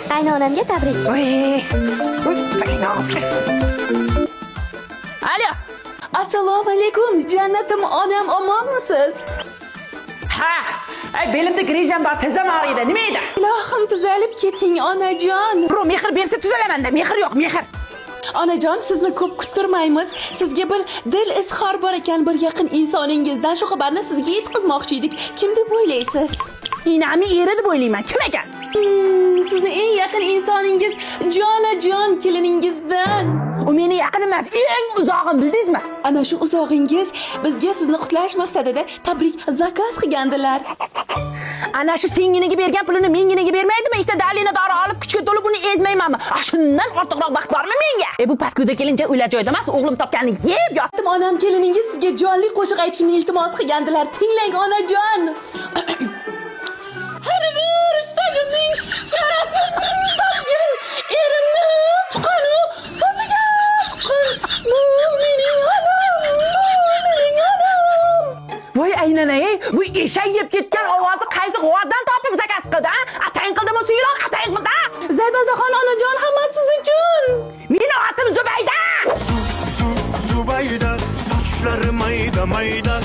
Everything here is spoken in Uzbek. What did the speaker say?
Qaynonamga tabrik. Voy, voy, og'izga. Alo. Assalomu alaykum, jannatim onam, omonmisiz? Ha, ay, belimda грыжа m bor, tizzam og'riydi. Nima edi? Ilohim, tuzalib keting, onajon. Birov mehr bersa, tuzalaman-da. Mehr yo'q, mehr. Onajon, sizni ko'p kuttirmaymiz. Sizga bir dil izhor bor ekan bir yaqin insoningizdan. Shu xabarni sizga yetkazmoqchi edik. Kim deb o'ylaysiz? Inami eri deb o'ylayman. Kim ekan? Sizni eng yaqin insoningiz, jonajon keliningizdan. U meni yaqin emas, eng uzog'im, bildingizmi? Ana shu uzog'ingiz bizga sizni qutlash maqsadida tabrik заказ qilgandilar. Ana shu senginaga bergan pulini menginaga bermaydimi? Ikkita давление dori olib, kuchga to'lib uni ezmaymanmi? A, shundan ortiqroq baxt bormi menga? E, bu паскуда kelincha uylar joyida emas, o'g'lim topganini yeb yot. Onam, keliningiz sizga jonli qo'shiq aytishimni iltimos qilgandilar. Tinglang, onajon. Har bir istagimning chorasini topgan erimni tuqqanu o'ziga tuqqan, bu mening onam, bu mening onam. Voy aynanay, bu eshak yeb ketgan ovozni qaysi g'ordan topib заказ qildi, a? Atayin qildimi suyilon, atayin qildi, a? Zaybaldaxon onajon, hammasi siz uchun. Meni otim Zubayda. Zubayda, saçları mayda mayda.